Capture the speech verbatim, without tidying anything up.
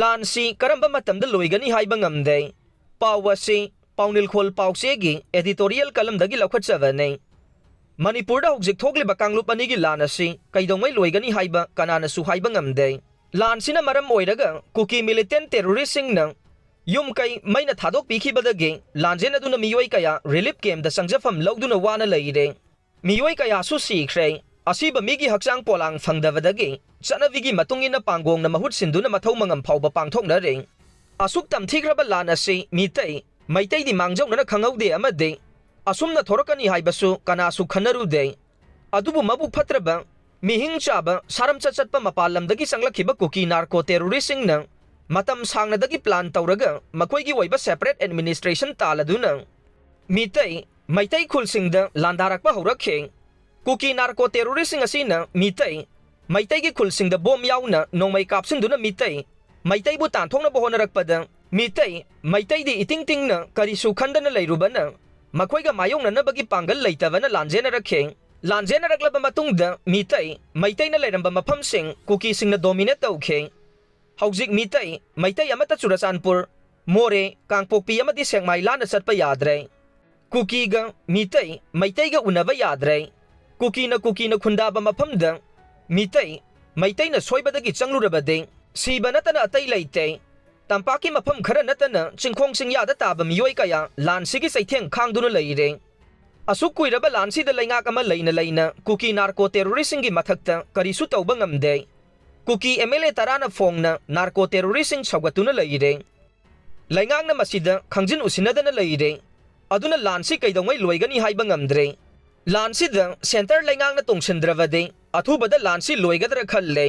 ꯂꯥꯟꯁꯤ ꯀꯔꯝꯕ ꯃꯇꯝꯗ ꯂꯣꯏꯒꯅꯤ ꯍꯥꯏꯕ ꯉꯝꯗꯦ꯫ ꯄꯥꯎ ꯑꯁꯤ ꯄꯥꯎꯅꯤꯜꯈꯣꯜ ꯄꯥꯎꯆꯦꯒꯤ editorial columnꯗꯒꯤ ꯂꯧꯈꯠꯆꯕꯅꯤ꯫ ꯃꯅꯤꯄꯨꯔꯗ ꯍꯧꯖꯤꯛ ꯊꯣꯛꯂꯤꯕ ꯀꯥꯡꯂꯨꯞ ꯑꯅꯤꯒꯤ ꯂꯥꯟ ꯑꯁꯤ ꯀꯩꯗꯧꯉꯩ ꯂꯣꯏꯒꯅꯤ ꯍꯥꯏꯕ ꯀꯅꯥꯅꯁꯨ ꯍꯥꯏꯕ ꯉꯝꯗꯦ꯫ ꯂꯥꯟꯁꯤꯅ ꯃꯔꯝ ꯑꯣꯏꯔꯒ ꯀꯨꯀꯤ militant terroristꯁꯤꯡꯅ ꯌꯨꯝ ꯀꯩ ꯃꯩꯅ ꯊꯥꯗꯣꯛꯄꯤꯈꯤꯕꯗꯒꯤ ꯂꯥꯟꯖꯦꯟ ꯑꯗꯨꯅ ꯃꯤꯑꯣꯏ ꯀꯌꯥ relief campꯇ ꯆꯪꯖꯐꯝ ꯂꯧꯗꯨꯅ ꯋꯥꯅ ꯂꯩꯔꯦ꯫ ꯃꯤꯑꯣꯏ ꯀꯌꯥꯁꯨ ꯁꯤꯈ꯭ꯔꯦ꯫ ꯑꯁꯤꯕ ꯃꯤꯒꯤ ꯍꯛꯆꯥꯡ ꯄꯣꯂꯥꯡ ꯐꯪꯗꯕꯗꯒꯤ ꯆꯠꯅꯕꯤꯒꯤ ꯃꯇꯨꯡ ꯏꯟꯅ ꯄꯥꯡꯒꯣꯡꯅ ꯃꯍꯨꯠ ꯁꯤꯟꯗꯨꯅ ꯃꯊꯧ ꯃꯉꯝ ꯐꯥꯎꯕ ꯄꯥꯡꯊꯣꯛꯅꯔꯦ꯫ ꯑꯁꯨꯛ ꯇꯝꯊꯤꯈ꯭ꯔꯕ ꯂꯥꯟ ꯑꯁꯤ ꯃꯤꯇꯩ, ꯃꯩꯇꯩꯗꯤ ꯃꯥꯡꯖꯧꯅꯅ ꯈꯪꯍꯧꯗꯦ ꯑꯃꯗꯤ ꯑꯁꯨꯝꯅ ꯊꯣꯔꯛꯀꯅꯤ ꯍꯥꯏꯕꯁꯨ ꯀꯅꯥꯁꯨ ꯈꯟꯅꯔꯨꯗꯦ꯫ ꯑꯗꯨꯕꯨ ꯃꯕꯨꯛ ꯐꯠꯇ꯭ꯔꯕ, ꯃꯤꯍꯤꯡ ꯆꯥꯕ, ꯁꯥꯔꯝꯆꯠ ꯆꯠꯄ ꯃꯄꯥꯟ ꯂꯝꯗꯒꯤ ꯆꯪꯂꯛꯈꯤꯕ ꯀꯨꯀꯤ narco terroristꯁꯤꯡꯅ ꯃꯇꯝ ꯁꯥꯡꯅꯗꯒꯤ plan ꯇꯧꯔꯒ ꯃꯈꯣꯏꯒꯤ ꯑꯣꯏꯕ separate administration ꯇꯥꯜꯂꯗꯨꯅ ꯃꯤꯇꯩ, ꯃꯩꯇꯩ ꯈꯨꯜꯁꯤꯡꯗ ꯂꯥꯟꯗꯥꯔꯛꯄ ꯍꯧꯔꯛꯈꯤ꯫ ꯀꯨꯀꯤ narco terroristꯁꯤꯡ ꯑꯁꯤꯅ ꯃꯤꯇꯩ, ꯃꯩꯇꯩꯒꯤ ꯈꯨꯜꯁꯤꯡꯗ ꯕꯣꯝ ꯌꯥꯎꯅ ꯅꯣꯡꯃꯩ ꯀꯥꯞꯁꯤꯟꯗꯨꯅ ꯃꯤꯇꯩ, ꯃꯩꯇꯩꯕꯨ ꯇꯥꯟꯊꯣꯛꯅꯕ ꯍꯣꯠꯅꯔꯛꯄꯗ ꯃꯤꯇꯩ, ꯃꯩꯇꯩꯗꯤ ꯏꯇꯤꯡ ꯇꯤꯡꯅ ꯀꯔꯤꯁꯨ ꯈꯟꯗꯅ ꯂꯩꯔꯨꯕꯅ ꯃꯈꯣꯏꯒ ꯃꯥꯌꯣꯛꯅꯅꯕꯒꯤ ꯄꯥꯡꯒꯜ ꯂꯩꯇꯕꯅ ꯂꯥꯟꯖꯦꯟꯅꯔꯛꯈꯤ꯫ ꯂꯥꯟꯖꯦꯟꯅꯔꯛꯂꯕ ꯃꯇꯨꯡꯗ ꯃꯤꯇꯩ, ꯃꯩꯇꯩꯅ ꯂꯩꯔꯝꯕ ꯃꯐꯝꯁꯤꯡ ꯀꯨꯀꯤꯁꯤꯡꯅ dominate ꯇꯧꯈꯤ꯫ ꯍꯧꯖꯤꯛ ꯃꯤꯇꯩ, ꯃꯩꯇꯩ ꯑꯃꯠꯇ ꯆꯨꯔꯆꯥꯟꯄꯨꯔ, ꯃꯣꯔꯦ, ꯀꯥꯡꯄꯣꯛꯄꯤ ꯑꯃꯗꯤ ꯁꯦꯛꯃꯥꯏ ꯂꯥꯟꯅ ꯆꯠꯄ ꯌꯥꯗ꯭ꯔꯦ꯫ ꯀꯨꯀꯤꯒ ꯃꯤꯇꯩ, ꯃꯩꯇꯩꯒ ꯎꯅꯕ ꯌꯥꯗ꯭ꯔꯦ꯫ ꯀꯨꯀꯤꯅ ꯀꯨꯀꯤꯅ ꯈꯨꯟꯗꯥꯕ ꯃꯐꯝꯗ ꯃꯤꯇꯩ, ꯃꯩꯇꯩꯅ ꯁꯣꯏꯕꯗꯒꯤ ꯆꯪꯂꯨꯔꯕꯗꯤ ꯁꯤꯕ ꯅꯠꯇꯅ ꯑꯇꯩ ꯂꯩꯇꯦ꯫ ꯇꯝꯄꯥꯛꯀꯤ ꯃꯐꯝ ꯈꯔ ꯅꯠꯇꯅ ꯆꯤꯡꯈꯣꯡ ꯆꯤꯡꯌꯥꯗ ꯇꯥꯕ ꯃꯤꯑꯣꯏ ꯀꯌꯥ ꯂꯥꯟꯁꯤꯒꯤ ꯆꯩꯊꯦꯡ ꯈꯥꯡꯗꯨꯅ ꯂꯩꯔꯦ꯫ ꯑꯁꯨꯛ ꯀꯨꯏꯔꯕ ꯂꯥꯟꯁꯤꯗ ꯂꯩꯉꯥꯛ ꯑꯃ ꯂꯩꯅ ꯂꯩꯅ ꯀꯨꯀꯤ narco terroristꯁꯤꯡꯒꯤ ꯃꯊꯛꯇ ꯀꯔꯤꯁꯨ ꯇꯧꯕ ꯉꯝꯗꯦ꯫ ꯀꯨꯀꯤ MLA ꯇꯔꯥꯅ ꯐꯣꯡꯅ narco terroristꯁꯤꯡ ꯁꯧꯒꯠꯇꯨꯅ ꯂꯩꯔꯦ꯫ ꯂꯩꯉꯥꯛꯅ ꯃꯁꯤꯗ ꯈꯪꯖꯤꯟ ꯎꯁꯤꯟꯅꯗꯅ ꯂꯩꯔꯦ꯫ ꯑꯗꯨꯅ ꯂꯥꯟꯁꯤ ꯀꯩꯗꯧꯉꯩ ꯂꯣꯏꯒꯅꯤ ꯍꯥꯏꯕ ꯉꯝꯗ꯭ꯔꯦ꯫ ꯂꯥꯟꯁꯤꯗ centre ꯂꯩꯉꯥꯛꯅ ꯇꯣꯡꯁꯤꯟꯗ꯭ꯔꯕꯗꯤ ꯑꯊꯨꯕꯗ ꯂꯥꯟꯁꯤ ꯂꯣꯏꯒꯗ꯭ꯔꯥ ꯈꯜꯂꯦ꯫